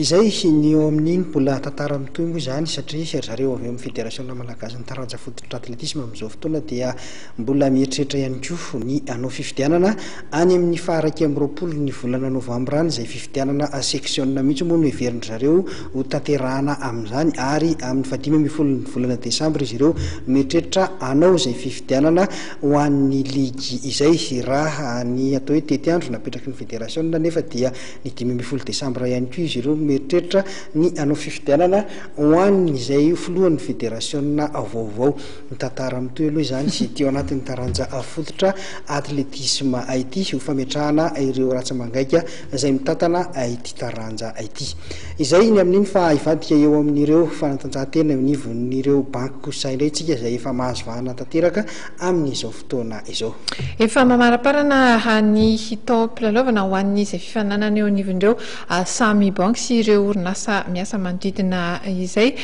Izay ny eo amin'iny mbola tantara mitohy moa izany satria ry zareo avy eo amin'ny federasiona malagasin'ny taranja fototra atletisma amin'izao fotoana dia mbola mieritreritra ihany koa ny hanao fifidianana any amin'ny faha 21 ny volana novambra any, izay fifidianana seksiona mihitsy moa no heverin-dry zareo ho tanterahana amin'izany, ary amin'ny faha 15 ny volana desambra izy ireo no mieritreritra hanao izay fifidianana ho an'ny ligy izay. Raha ny atao hoe tetiandro napetraky ny federasiona anefa dia Ny 15 desambra ihany koa izy ireo no mieritreritra ny hanao fifidianana ho an'izay filohan'ny federasiona vaovao. Ny tantara mitohy aloha izany ity ao anatin'ny taranja fototra atletisma ity ho fametrahana ireo ratsa-mangaika izay mitantana ity taranja ity. Izay ny amin'iny fa hivadika eo amin'ireo fanatanjahantena eo anivon'ireo banky kosa indray isika izay efa mahazo vahana tanteraka amin'izao fotoana izao. Efa mamaraparana ny taom-pilalaovana ho an'izay fifaninanana eo anivon'ireo samy banky sy ireo orinasa miasa manodidina izay.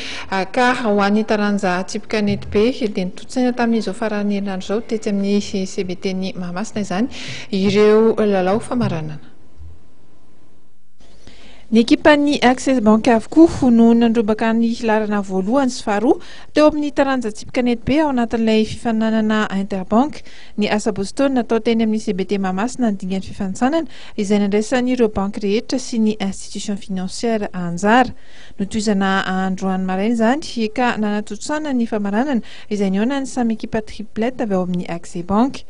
Ka ho an'ny taranja tsipy kanetibe dia notontosaina tamin'izao faran'ny herinandro izao tetsy amin'ny CBT-n'i Mahamasina izany ireo lalao famaranana. Ny ekipan'ny Access Bank avokoa no nandrombaka ny laharana voalohany sy faharoa teo amin'ny taranja tsipy kanetibe ao anatin'ilay fifaninanana Interbank. Ny asabotsy teo no natao teny amin'ny CBT Mahamasina ny dingan'ny fifanintsanana izay nandraisan'ireo banky rehetra sy ny institution financière anjara. Notohizana androany maraina izany ka nanatontosana ny famaranana izay nihaonan'ny samy ekipa triplette avy ao amin'ny Access Bank.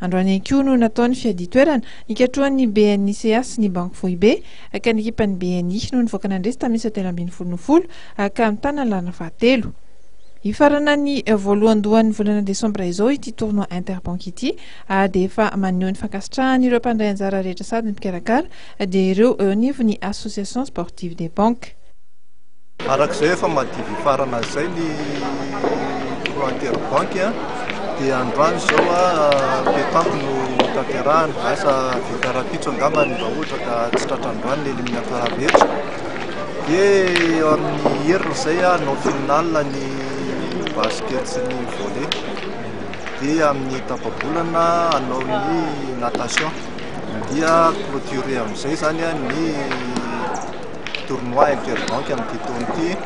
Androany ihany koa no natao ny fiadian-toerana nikatrohan'ny BNICA sy ny Banky Foibe, ka ny ekipan'ny BNI no nivoaka nandresy tamin'ny isa 13 no 10, ka mitana ny laharana fahatelo. Hifarana ny voalohandohan'ny volana desambra izao ity tournoi Interbank ity ary dia efa maneho ny fankasitrahany ireo mpandray anjara rehetra sady ny mpikarakara dia ireo eo anivon'ny Association Sportive des Banques. Araka izay efa madiva hifarana izay ny tournoi interbanque dia androany izao pétanque no tanterahana, asa vita rahampitso angambany raha ohatra ka tsy tratra androany ny éliminatoire rehetra. Dia eo amin'ny heriny izay hanao finale ny basket sy ny volley, dia amin'ny tapa-bolana hanao ny natation, dia clôturer amin'izay izany ny tournoi interbanque amin'ity taona ity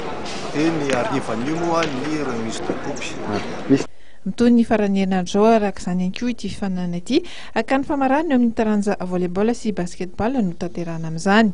dia ny harivan'io moa ny remise de coupe. Mitohy ny faran'ny herinandro izao araka izany ihany koa ity fifaninanana ity ka ny famaranana eo amin'ny taranja volley-ball sy basket-ball no tanterahana amin'izany.